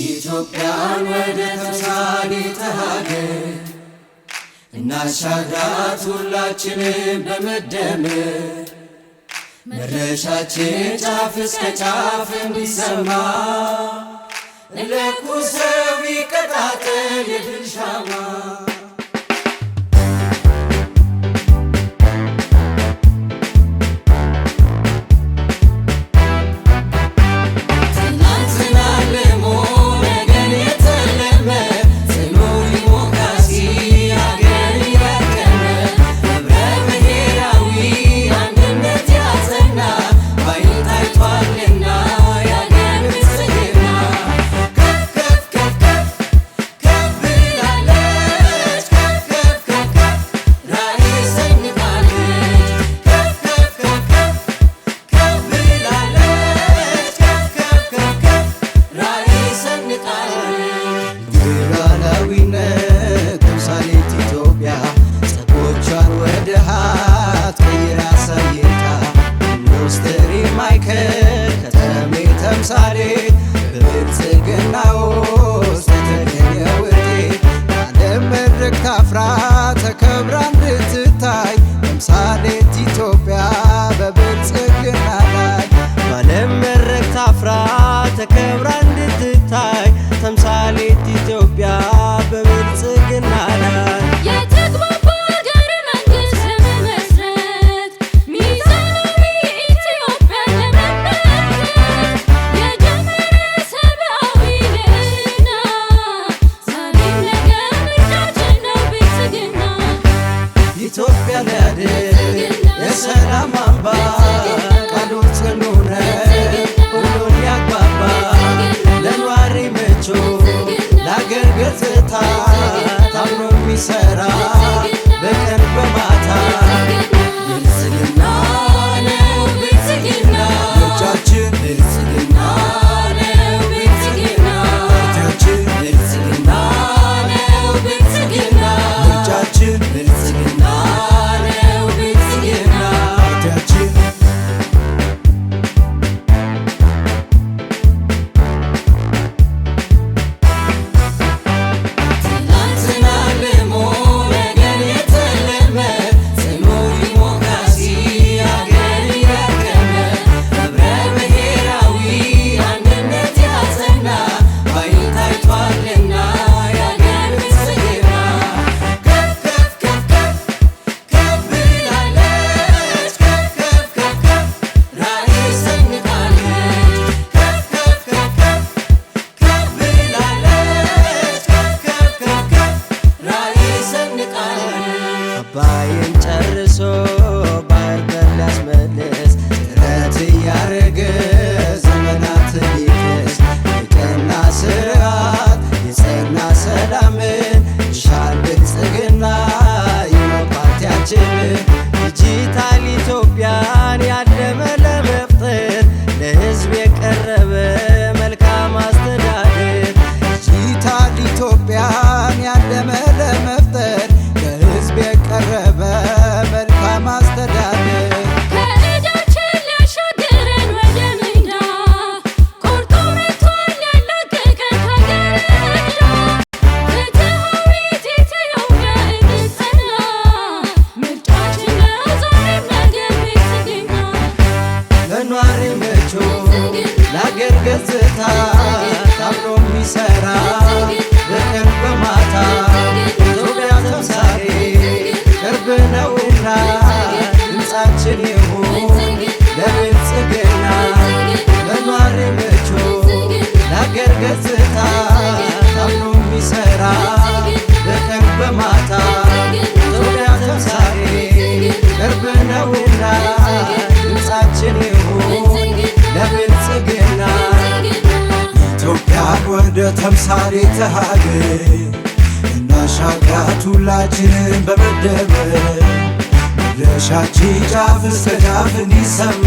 ኢትዮጵያን ወደ ተምሳሌተ ሀገር እናሻግራት ሁላችንም በመደመር፣ መድረሻችን ጫፍ እስከ ጫፍ እንዲሰማ፣ እንለኩሰው ይቀጣጠል የድል ሻማ። ትናንትና አልሞ ነገን የተለመ፣ ጽኑ ዲሞክራሲ አገር ያቀመ፣ ህብረ ብሔራዊ አንድነት ያጸና፣ ባይን ታይቷልና የአገር ብልጽግና። ከፍ ከፍ ከፍ ከፍ ከፍ ብላለች፣ ከፍ ከፍ ከፍ ከፍ ራዕይ ሰንቃለች። ከፍ ከፍ ከፍ ከፍ ከፍ ብላለች፣ ከፍ ከፍ ከፍ ከፍ ራዕይ ሰንቃለች። ሉዓላዊነት ተምሳሌት ኢትዮጵያ፣ ጸጎቿን ወደ ሀብት ቀይራ አሳይታ፣ ኢንዱስትሪ ማዕከል ከተሜ ተምሳሌት፣ በብልጽግና ውስጥ የተገኘ ውጤት፣ በዓለም መድረክ ታፍራ ተከብራ እንድትታይ፣ ተምሳሌት ኢትዮጵያ በብልጽግና ላይ። በዓለም መድረክ ታፍራ ተከብራ እንድትታይ፣ ተምሳሌት ኢትዮጵያ በብልጽግና ላይ። የተግባባ ሀገረ መንግስት ለመመስረት፣ ሚዛናዊ ኢትዮጵያን ለመመልከት የጀመረ ሰብአዊ ልዕልና፣ ዛሬም ነገ ምርጫችን ነው ብልጽግና። ኢትዮጵያ ሊያድግ የሰላም አምባ፣ ቃሉ ጽኑ ነው ሁሉን ያግባባ፣ ለኗሪ ምቹ ለአገር ገጽታ፣ ታምኖ የሚሰራ በቀን በማታ። ብልጽግና ነው ብልጽግና። ምርጫችን። ብልጽግና ነው ብልጽግና። ፓርቲያችን። ብልጽግና ነው ብልጽግና። ምርጫችን። ብልጽግና ነው ብልጽግና። ፓርቲያችን። ትናንትና አልሞ ነገን የተለመ፣ ጽኑ ዲሞክራሲ አገር ያቀመ፣ ህብረ ብሔራዊ አንድነት ያጸና፣ ባይን ታይቷልና የአገር ብልጽግና። ከፍ ከፍ ከፍ ከፍ ከፍ ብላለች፣ ከፍ ከፍ ከፍ ከፍ ራዕይ ሰንቃለች። ከፍ ከፍ ከፍ ከፍ ከፍ ብላለች፣ ከፍ ከፍ ከፍ ከፍ ራዕይ ሰንቃለች። አባይን ጨርሶ ባህር በር ሊያስመልስ ጥረት እያረገ ዘመናትን ሊክስ፣ የቀና ስርዓት የጸና ሰላምን ይሻል ብልጽግና ይኸው ፓርቲያችን። ዲጂታል ኢትዮጵያን ያለመ ለመፍጠር፣ ለሕዝብ የቀረበ መልካም አስተዳደር። ዲጂታል ኢትዮጵያን ያለመ ለመፍጠር፣ ለሕዝብ የቀረበ መልካም አስተዳደር። ከዕዳችን ሊያሻግረን ወደ ምንዳ፣ ቆርጦ መጥቷል ሊያላቅቀን ከሀገር ዕዳ። ፍትሃዊት ኢትዮጵያ እንድትጸና፣ ምርጫችን ነው ዛሬም ነገም ብልጽግና። ለኗሪ ምቹ ለአገር ገጽታ፣ ታምኖ የሚሰራ በቀን በማታ፣ ኢትዮጵያ ተምሳሌት ቅርብ ነውና፣ ድምፃችን ይሁን ለብልጽግና። ለኗሪ ምቹ ለአገር ገጽታ፣ ታምኖ የሚሰራ በቀን በማታ፣ ኢትዮጵያ ተምሳሌት ቅርብ ነውና፣ ድምፃችን ይሁን ለብልጽግና። ኢትዮጵያን ወደ ተምሳሌተ ሀገር እናሻግራት ሁላችንም በመደመር፣ መድረሻችን ጫፍ እስከ ጫፍ እንዲሰማ።